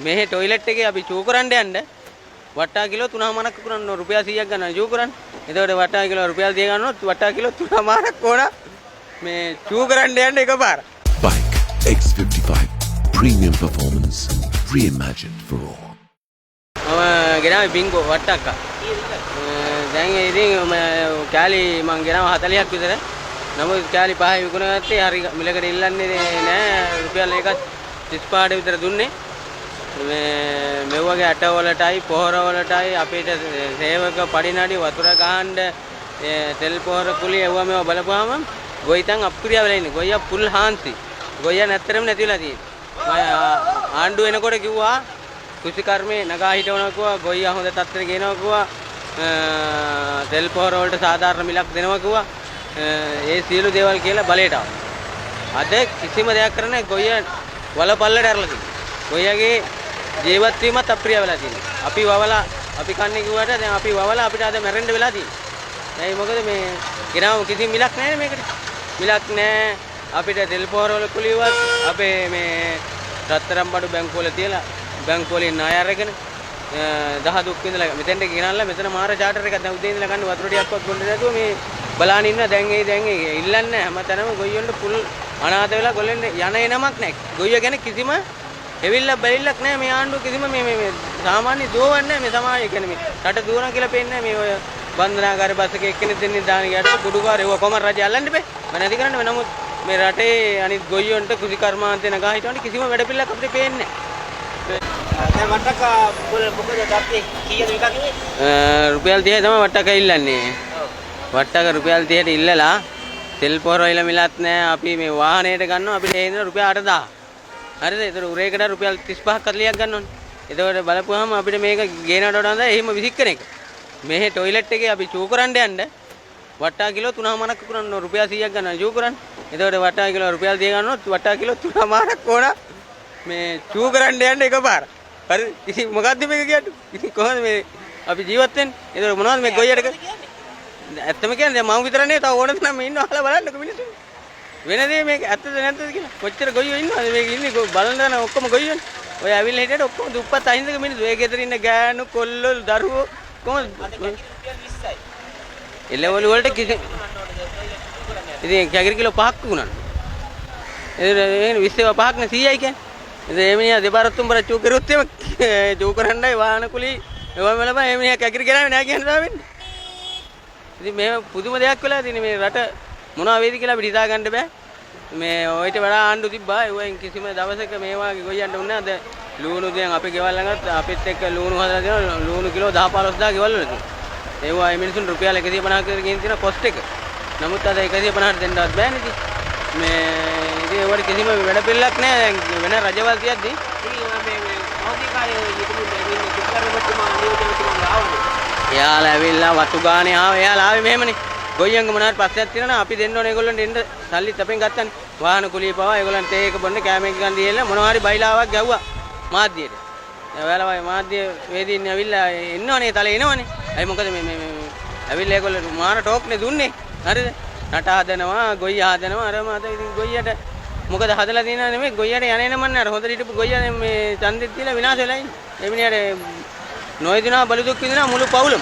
මෙහෙ ටොයිලට් එකේ අපි චූ කරන්න යන්න වට්ටා කිලෝ 3.5ක් විකුණන්න ඕන, රුපියල් 100ක් ගන්නවා චූ කරන්න. එතකොට වට්ටා කිලෝ රුපියල් 100 ගන්නොත් වට්ටා කිලෝ 3.5ක් ඕන මේ චූ කරන්න යන්න එකපාර. Bike X55 Premium Performance Reimagined for all. මම ගෙනාවේ බින්ගෝ වට්ටක්ක. දැන් ඉතින් මම කෑලි මං ගෙනාව 40ක් විතර. නමුත් කෑලි පහයි විකුණ ගත්තේ. හරි මිලකට ඉල්ලන්නේ නෑ. රුපියල් එකක් 35ට විතර දුන්නේ. මේ මෙව්වගේ ඇට වලටයි පොහොර වලටයි අපිට සේවක පඩිනඩි වතුර ගහන්න තෙල් පොහොර කුලි එව්වා මේවා බලපුවාම ගොයිතන් අප්පිරියා වෙලා ඉන්නේ. ගොයියා පුල් හාන්සි. ගොයියා නැත්තරම නැති වෙලා තියෙන්නේ. මම ආණ්ඩුව එනකොට කිව්වා කෘෂිකර්මේ නගා හිටවනවා කිව්වා, ගොයියා හොඳ තත්ත්වෙට ගේනවා කිව්වා, තෙල් පොහොර වලට සාධාරණ මිලක් දෙනවා කිව්වා. ඒ සියලු දේවල් කියලා බලයට ආවා. අද කිසිම දෙයක් කරන්නේ ගොයියා වලපල්ලට ඇරලා තියෙනවා. ගොයියාගේ ජීවත් වීමත් අප්‍රිය වෙලා තියෙනවා. අපි වවලා අපි කන්නේ කිව්වට දැන් අපි වවලා අපිට අද මැරෙන්න වෙලා තියෙනවා. ඇයි මොකද මේ ගෙනාව කිසිම මිලක් නැහැ මේකට. මිලක් නැහැ. අපිට තෙල් පොහොර වල කුලියවත් අපේ මේ රත්තරන් බඩු බැංකුව වල තියලා බැංකුව වලින් ණය අරගෙන දහ දුක් විඳලා මෙතෙන්ට ගෙනල්ලා මෙතන මාර චාටර් එකක් දැන් උදේ ඉඳලා ගන්න වතුර ටිකක්වත් බොන්න නැතුව මේ බලාන ඉන්න. දැන් ඒ දැන් ඒ ඉල්ලන්නේ හැම තැනම ගොයියන්ට පුල් අනාථ වෙලා ගොල්ලෙන් යන එනමක් නැහැ. ගොයිය ගැන කිසිම හෙවිල්ලක් බැලිල්ලක් නැහැ. මේ ආණ්ඩුව කිසිම මේ මේ මේ සාමාන්‍ය දුවන්නේ නැහැ. මේ සමාජය කියන්නේ මේ රට දුවන කියලා පේන්නේ නැහැ. මේ ඔය බන්ධනාගාර බස් එකේ එක්කෙනෙක් දෙන්නෙක් දාන ගියාට කුඩුකාර ඒව කොහොම රජය අල්ලන්න බෑ. මම නැති කරන්න බෑ. නමුත් මේ රටේ අනිත් ගොයියන්ට කෘෂිකර්මාන්තේ නගා හිටවන්න කිසිම වැඩපිළිවෙලක් අපිට පේන්නේ නැහැ. දැන් වට්ටක්ක මොකද තත්ත්වය, කීයද විකා කිව්වේ? රුපියල් 30 තමයි වට්ටක ඉල්ලන්නේ. වට්ටක රුපියල් 30ට ඉල්ලලා තෙල් පොහොර වල මිලත් නෑ. අපි මේ වාහනේට ගන්නවා අපිට ඒ ඉඳලා රුපියල් 8000. හරිද? ඒතර උරේකට රුපියල් 35ක් 40ක් ගන්න ඕනේ. එතකොට බලපුවාම අපිට මේක ගේනවට වඩා හොඳයි එහෙම විසික්කන එක. මෙහෙ ටොයිලට් එකේ අපි චූ කරන්න යන්න වට්ටා කිලෝ 3.5ක් විකුණන්න ඕන, රුපියල් 100ක් ගන්නවා චූ කරන්න. එතකොට වට්ටා කිලෝ රුපියල් 100 ගන්නොත් වට්ටා කිලෝ 3.5ක් ඕන මේ චූ කරන්න යන්න එකපාර. හරි ඉතින් මොකද්ද මේක කියන්නේ? ඉතින් කොහොමද මේ අපි ජීවත් වෙන්නේ? එතකොට මොනවද මේ ගොයියට කරන්නේ? ඇත්තම කියන්නේ දැන් මම විතර නෙවෙයි, තව ඕන තරම් මේ ඉන්නවා. අහලා බලන්නකෝ මිනිස්සු. වෙන දේ මේක ඇත්තද නැත්තද කියලා. කොච්චර ගොයියෝ ඉන්නවද මේක ඉන්නේ බලන්න යන ඔක්කොම ගොයියෝනේ. ඔය ඇවිල්ලා හිටියට ඔක්කොම දුප්පත් අහිංසක මිනිස්සු. ඒ ගෙදර ඉන්න ගෑනු කොල්ලෝ දරුවෝ කොහොමද අද කැකිරි රුපියල් 20යි. එළවලු වලට කිසි ඉතින් කැකිරි කිලෝ 5ක් විකුණන්න. ඒ 20 ඒවා පහක් නේ 100යි කියන්නේ. ඉතින් ඒ මිනිහා දෙපාරක් තුන් පාරක් චූ කරුවොත් එහෙම චූ කරන්නයි වාහන කුලි ඒවා මලපන් ඒ මිනිහා කැකිරි ගෙනාවේ නෑ කියන තමයි වෙන්නේ. ඉතින් මෙහෙම පුදුම දෙයක් වෙලා තියෙන්නේ. මේ රට මොනවා වේද කියලා අපිට හිතා ගන්න බෑ. මේ ඔయిత වඩා ආණ්ඩු තිබ්බා. ඒවෙන් කිසිම දවසක මේ වාගේ ගොයියන්ට උන්නේ නැහැ. අද ලූණු දැන් අපේ ගෙවල් ළඟත් අපිත් එක්ක ලූණු හදලා දෙනවා. ලූණු කිලෝ 10 15,000 ගෙවල් වල තියෙනවා. ඒවා ඒ මිනිසුන් රුපියල් 150ක් විතර ගෙන් තියෙන කොස්ට් එක. නමුත් අද 150ට දෙන්නවත් බෑනේ ඉතින්. මේ ඉතින් ඒවට කිසිම වැඩ පිළිලක් නෑ. දැන් වෙන රජවල් තියද්දි ඉතින් මේ මේ පහුගිය කාලේ ඔය හිටපු මේ කෘෂිකර්මතුමා නියෝජනතුමා ආවනේ. එයාලා ඇවිල්ලා වතු ගානේ ආව. එයාලා ආවේ මෙහෙමනේ. ගොයියන්ගේ මොනවා හරි ප්‍රශ්නයක් තියෙනවා නම් අපි දෙන්න ඕනේ ඒගොල්ලන්ට එන්න සල්ලිත් අපෙන් ගත්තනේ. වාහන කුලිය පවා ඒගොල්ලන් තේ එක බොන්න කෑම එක ගන්න දීලා මොනවා හරි බයිලාවක් ගැව්වා මාධ්‍යයට. දැන් ඔයාලා වගේ මාධ්‍ය වේදීන් ඇවිල්ලා එන්නවනේ තලේ එනවනේ. ඇයි මොකද මේ මේ මේ ඇවිල්ලා ඒගොල්ලෝ මාර ටෝක් නේ දුන්නේ. හරිද? රට හදනවා, ගොයියා හදනවා. අර මත ඉතින් ගොයියට මොකද හදලා තියෙනව නෙමෙයි, ගොයියට යන්නේ නමන්නේ. අර හොඳට හිටපු ගොයියා මේ ඡන්දෙත් දීලා විනාශ වෙලා ඉන්නේ. ඒ මිනිහට නොයදිනා බලු දුක් විඳිනා මුළු පවුලම.